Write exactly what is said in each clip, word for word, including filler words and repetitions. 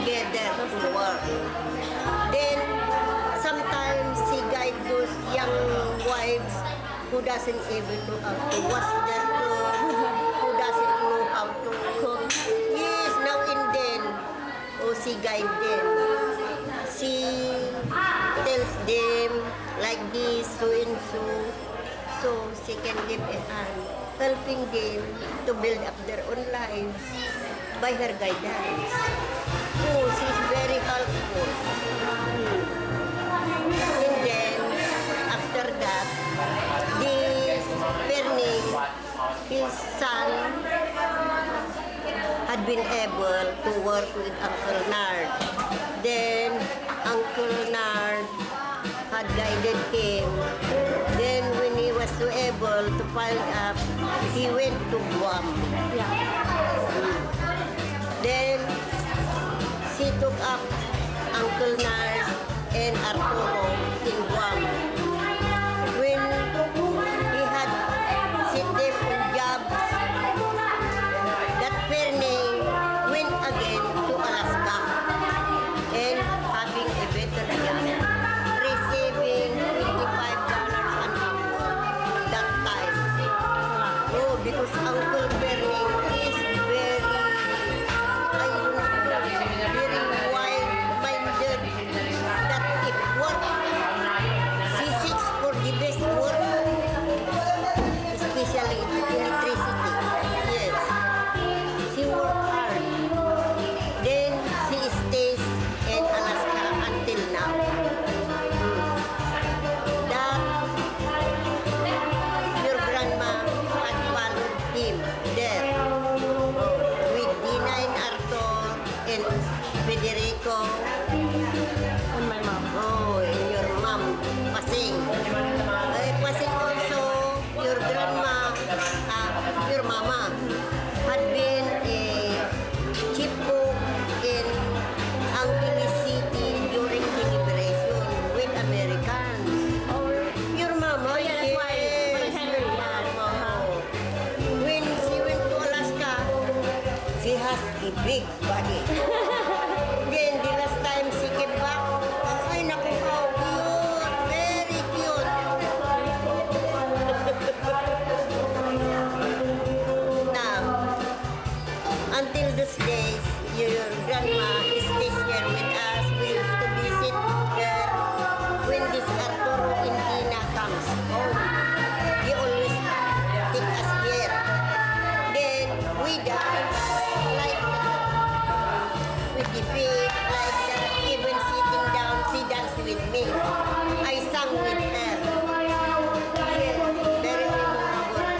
together to work. Then, sometimes he guide those young wives who doesn't able to, uh, to wash their clothes, who doesn't know how to cook. Yes, now and then, oh, she guide them. She tells them like this, so and so. So, she can give a hand, helping them to build up their own lives by her guidance. Oh, she is very helpful. Hmm. And then, after that, this Perning, his son, had been able to work with Uncle Nard. Then, Uncle Nard had guided him. Then, when he was so able to file up, he went to Guam. Yeah. Then, she took up Uncle Nard and Arturo in Guam. When he had set them on jobs, that Perning went again to Alaska and having a better job, receiving twenty-five dollars an hour that time. Oh, because Uncle Perning is very, ay, very wide-minded that it work. She seeks for the best work, especially electricity. Yes. She work hard. Then she stays in Alaska until now. Hmm. That your grandma had followed him there with Dina and Arthur and Federico. And my mom. Oh, and your mom, Pasing. Eh, Pasing also, your grandma, ah, your mama had been a chief cook in Angeles City during the liberation with Americans. Oh, your mama, yeah, that's why, yes, when I had her, your yeah, mama. Uh-huh. When she went to Alaska, she has a big body. Then, the last time she came back, ay, naku, how cute! Very cute! Now, until these days, your grandma stays here with us. We used to visit her when this Arturo and Dina comes home. He always take us here. Then we dance like with the feet, like that. Even sitting down, she danced with me. I sang with her. Yes, very memorable.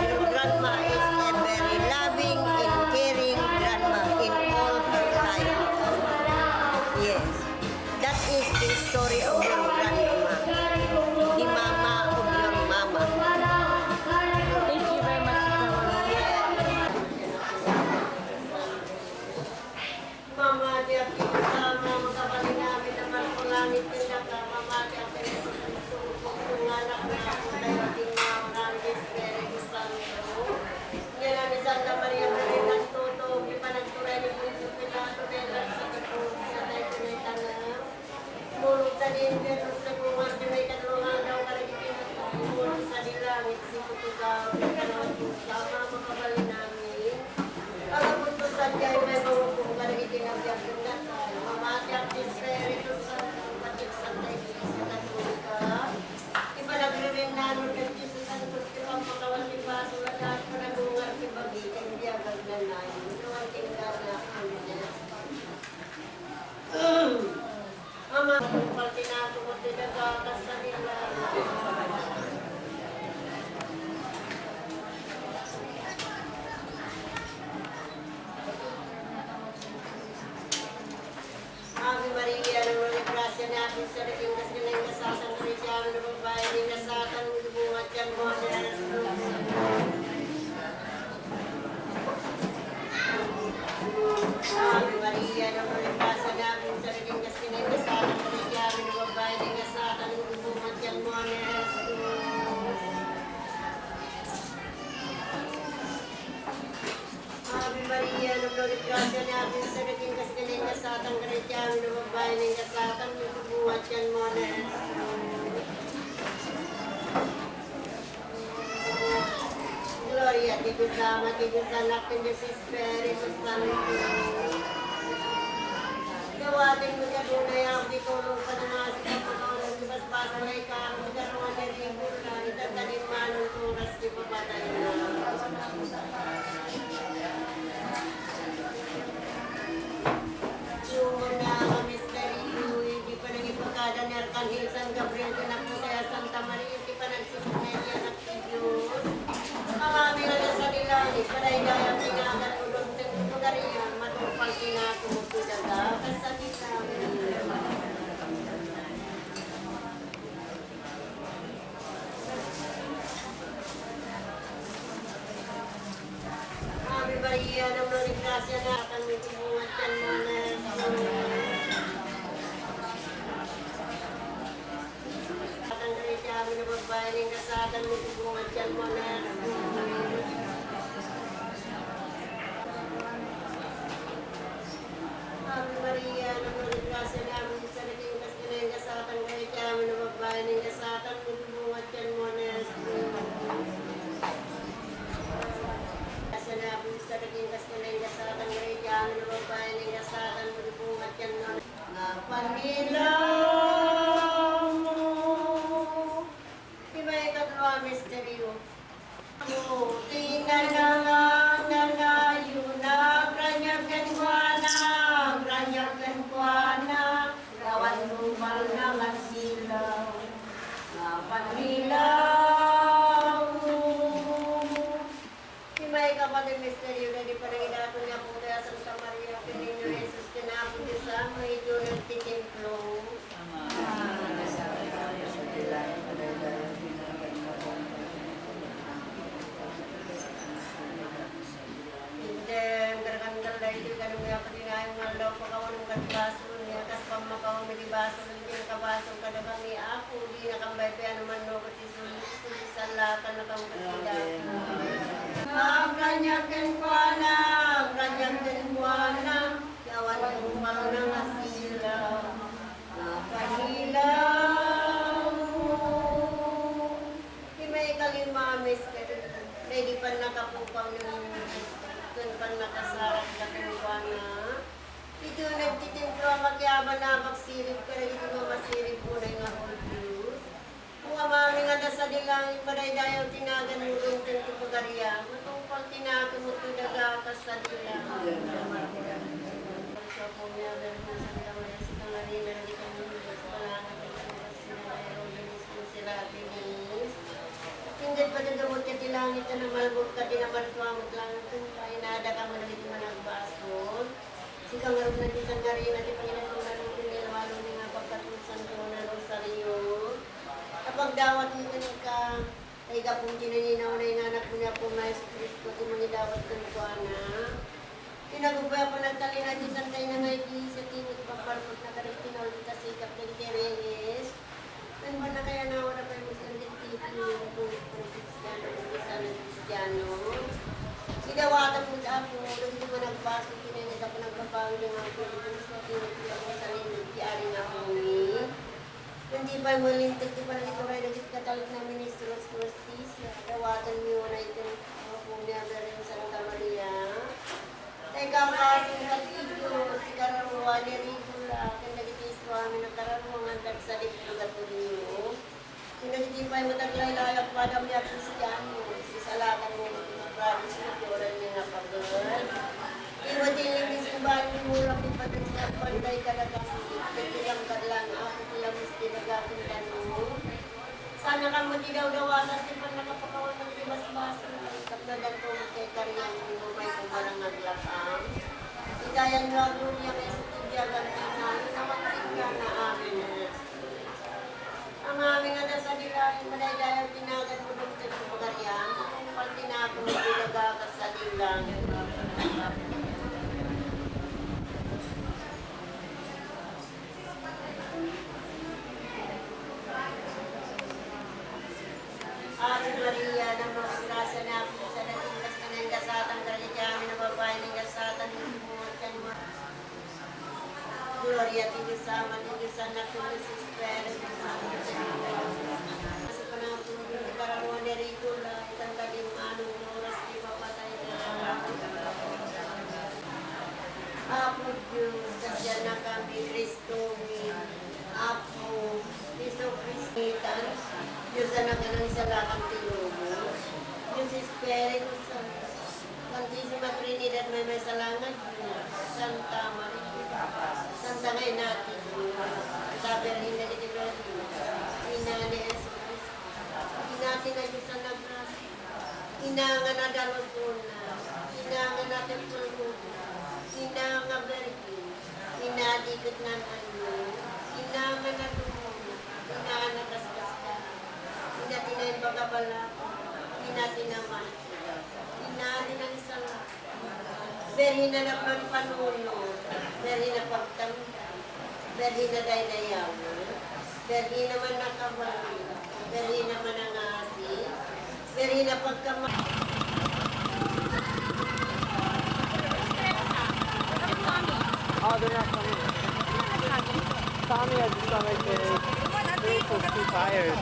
Your grandma is a very loving and caring grandma in all her life. Yes. That is the story of your grandma, the mama of your mama. Thank you very much, Mama. Mama, di ako sama, makabalin namin naman po namin pinaka, Mama, di ako yung susuko, yung anak na ako, tayo, Tingnan, Espiritu Santo. Ngem ni Santa Maria, Birhen ti Tutubo, ti panagturay ni Poncio Pilato, dayta sa kapuso, dayta ni Tanang. Mulong ta ni Inferno, sa bunga, ti may kadrumangan daw, kadagiti nagtultulo sa langit, si Tutugaw, ti panagturay, makabalin namin. Pagabot to sadiay, may mangupong kadagiti nabiag ken natay. Mamati ti Espiritu Santo, pati Santa Iglesia Katolika. Ti panagririnnanon ken Jesus Santos, ti pampakawan ti basol, a daan panagungar ti bagi, ken biag agnanayon, awan ti inggana. Amen. Ama, tungpal ti natukot ti daga, kas sabila. Ave Maria, puno ti grasia, ni Apo Dios, adda kenka, sika ti nagasat iti dayta a babai, ken nagasat ti bunga ti tianmo, Jesus. Ave Maria, puno ti grasia, ni Apo Dios, adda kenka, sika ti nagasat iti dayta a babai, ken nagasat ti bunga ti tianmo, Jesus. Ave Maria, puno ti grasia, ni Apo Dios, adda kenka, sika ti nagasat iti dayta Ay, ning kasatan, ning bunga tiyan mo, Jesus. Gloria ti Dios Ama, ti Dios Anak, ti Dios Espiritu Santo. Dawaten mo ti adunay, Apo, ti tulong, panangasi, pagpakaulog, ti basbasol, ay kami, ti karuan, ti ribula, ita, ti manong oras, ti papatay na. Ti umuna nga misterio, idi panangipakada ni Arkanghel San Gabriel ken Apo ti Santa Maria, ti panagsipunay ti Anak ti Dios. Amin a nasa langit, madaydayaw ti naganmo, dumteng ti pagarian, matungpal ti naganmo, ti daga, kas sa ti langit. Ave Maria, napuno ti grasia, naganmo ti bunga ti tianmo, Jesus. Satan, dagiti amin a babbai, ning kasatan mo ti bunga ti tianmo, Jesus. Ave Maria, napuno ti grasia, naganmo ti Dios, ken kasatan dagiti amin a babbai, ning kasatan mo ti bunga ti tianmo, Jesus. Kastan a bisa daging kastan a ingasatan nga iti amin a babbai, nga ingasatan mo ti bunga ti tianmo. Nga panilaw mo. Ti maikatlo a misterio. Ti nanangan-, nanayona, agraniag kenkuana, agraniag kenkuana, awan rumbal nga agsilaw. Nga panilaw mo. Ti maikapat a misterio, dagiti panangidaton ni Apo Dios, Santa Maria, ken Niño Jesus, ken Apo Dios Ama, iti uneg ti templo. Intem, garganggal daytoy, kadagiti apaginayon nga aldaw, pakawanem kat basol, nga kas pammakawam iti basol, iti nakabasol kadakami, Apo, dinakam pay piano mannugot ti suli, suli, salakannakam ket ida. Agraniag kenkuana, agraniag kenkuana, awan rumbal nga agsilaw. Nga panilaw mo. Ti maikalima a misterio, daydi pannakapukaw ni Jesu-Cristo ken pannakasarakda kenkuana. Iti uneg ti templo a makiaban a agsirib kadagiti mamasirib unay nga Judio. O Ama mi nga adda sadi langit, madaydayaw ti naganmo, dumteng ti pagariam, matungpal ti nakemmo iti daga kas sadi langit. Apo mi a Birhen Santa Maria, sika nga Reyna dagiti anghel, palaanakda ti Dios, nga Virgen Maria, Santa Maria, Inggad pay ti gamut iti langit, ta namalbog ka, ti namaltua met langit, inka, inadakam dagiti managbasol. Sika ngarud, Birhen Santa Maria, ti pangidaton-aton ti nilawalo nga pagkatulsan ti Rosario. Napagdawat mi kenka, ta gapu iti naninaw nga Anak mo ni Apo nga Jesu-Cristo, ti mangidawat kenkuana. Ti nagubay a panagtalinaed ti Santa Ina nga Iglesia, ti pagbarbarkotna kadagiti naulbod a sikap dagiti reyes. Ken pannakayanawan a pay met kadagiti Kristiano, ken Kristiano. Idawatmo met, Apo, dagiti managbasol, ti naiinit a panagbabawi nga agpulong sa Jerusalem, ti Ari nga Apomi. Ken di pay malinteg ti panangituray dagiti Katolik nga ministro ti hustisia. Dawatenmi unay ken Apo mi a Birhen Santa Maria. Tay kapasen ket ti Dios, ti kararua ni Regula, ken dagiti isuamin a kararua nga agdagsa iti purgatorio. Ken dagiti pay met aglaylayak padami a Kristiano, isalakan mo met ti pagradisyo ti uray nga pagen. Iwa ti limbis imbag ti mula ti pagen ti agpanday kadagami, ket ti langkadlan, Apo, ti lamis ti nagatin kano. Sana kamo ti dawdawatan ti pannakapakawan ti basbasol, tapno addanto met ti karian, ti umay kumarang aglakam. Iti ayanyo a gloria nga isu ti biagan ti Anak, awan ti inggana. Amen. Ama mi nga adda sadi langit, madaydayaw ti naganmo, dumteng ti pagariam, matungpal ti naganmo, iti daga kas sadi langit. Ave Maria, napuno ti grasia, ni Apo Dios, adda ti kastan, ingasatan kadagiti amin a babbai, ingasatan ti bunga ti tianmo. Gloria ti Dios Ama, ti Dios Anak, ti Dios Espiritu Santo. Sa panahon ti kararuan ni Ricola, itang kalimano, oras ti papatay na. Apo Dios, sadianakami, Kristomi, Apo, Jesu Kristo, Dios Anak, Anak, isalakan ti lubos, Dios Espiritu Santo. Santisima Trinidad, maymaysa nga Dios, Santa Maria, Santa nga Ina ti Dios, Santa Birhen dagiti Birhen, Ina ni Jesu-Cristo, Ina ti Dios a nagrasya, Ina nga nadalusona, Ina nga natultulona, Ina nga Birhen, Ina ti ket nan-anyo, Ina nga nadumona, Ina nga nakaskasdaan, Ina ti naimbag a balaod, Ina ti namati, Ina ti naisalakan, Birhen a napampanunot, Birhen a pagtamtam, Birhen a daydayawen, Birhen a mannakabalin, Birhen a manangasi, Birhen a pagkama- Oh, they're not coming. Tommy has decided to play for two tires.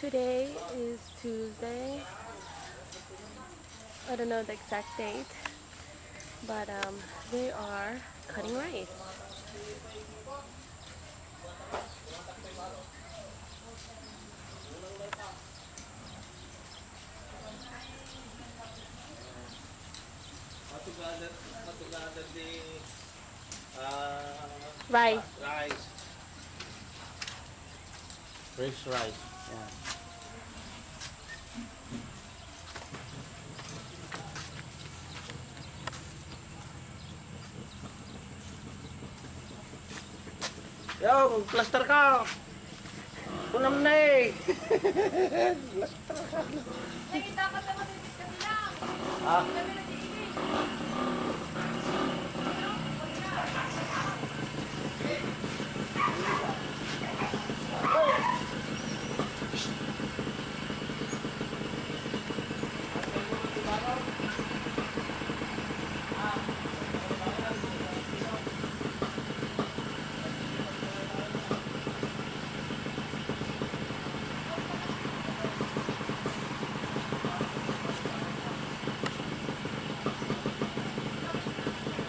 Today is Tuesday. I don't know the exact date, but um, they are cutting rice. Matugada, matugada di, ah, rice. Rice. Fresh rice. Yan. Yo, plaster ka. Kunam na eh. Plaster ka. Nakita ka naman sa bilang. Ah.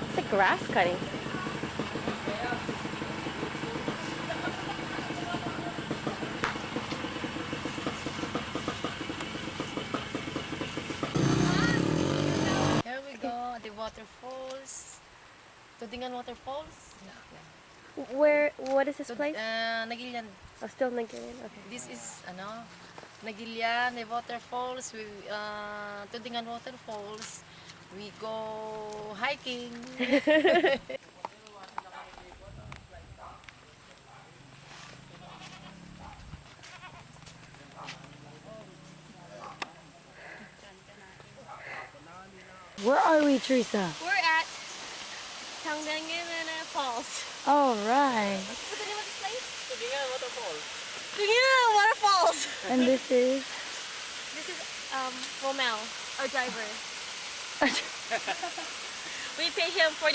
It's a grass cutting. Here we go, the waterfalls. Tudingan Waterfalls. Yeah, yeah. Where, what is this Tud-, place? Uh, Nagilian. Oh, still Nagilian? Okay. This is, ano, Nagilian, the waterfalls. We, uh, Tudingan Waterfalls. We go hiking. Where are we, Teresa? We're at Tangdanganana Falls. All right. What's the name of this place? Tudingan Waterfalls. Tudingan Waterfalls. And this is? This is, um, Romel, our driver. We pay him four